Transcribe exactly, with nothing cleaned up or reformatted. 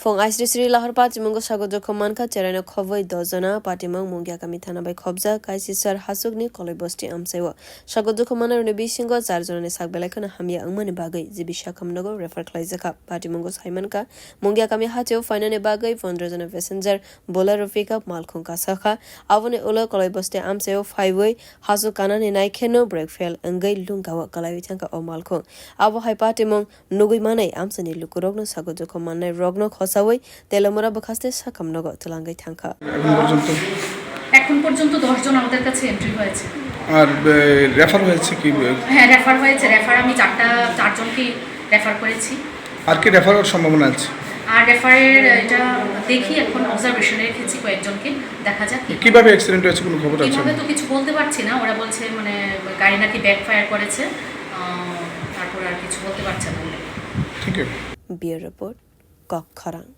Phung aisri sri lahor patimungo sago jokhom mankha cheraino khobwi dos jona patimung Mungiakami thana bai khobjak Kaisisar hasukni Koloi bosti amchaio. Sago jokhom mannairokni bisingo char jonani sak belai kheno hamya wngmani bagwi G B Sakham nogo refer khlaijakha. Patimungo saimankha Mungiakami hacheo phainani bagwi pondro jona passenger Bolero pickup malkhung kasakha. Aboni ulo Koloi bosti amchaio phaiwi hasuk kanani naikheno brake fail wngwi lungao kalaiwi thangkha o malkhung. Abo hai patimung nugwi manai amchaini lukurokno sago jokhom mannai rokno khosawi Telamura bwkhaste Sakham nogo twlangwi thangkha. এখন পর্যন্ত? এখন পর্যন্ত দশ জন আমাদের কাছে এন্ট্রি হয়েছে। আর, এ, রেফার হয়েছে কি? হ্যাঁ, রেফার হয়েছে। রেফার আমি চারটা, চারজনকে রেফার করেছি। আর কি রেফার হওয়ার সম্ভাবনা আছে? আর রেফারের এটা দেখি, এখন অবজারভেশনে রেখেছি কয়েকজনকে, দেখা যাক কি। কিভাবে অ্যাক্সিডেন্ট হয়েছে, কোনো খবর আছে? কিভাবে তো কিছু বলতে পারছি না, ওরা বলছে মানে গাড়ি নাকি ব্যাকফায়ার করেছে, আহ, তারপরে আর কিছু বলতে পারছে না। ঠিক আছে। Bureau report, Kokkhorang.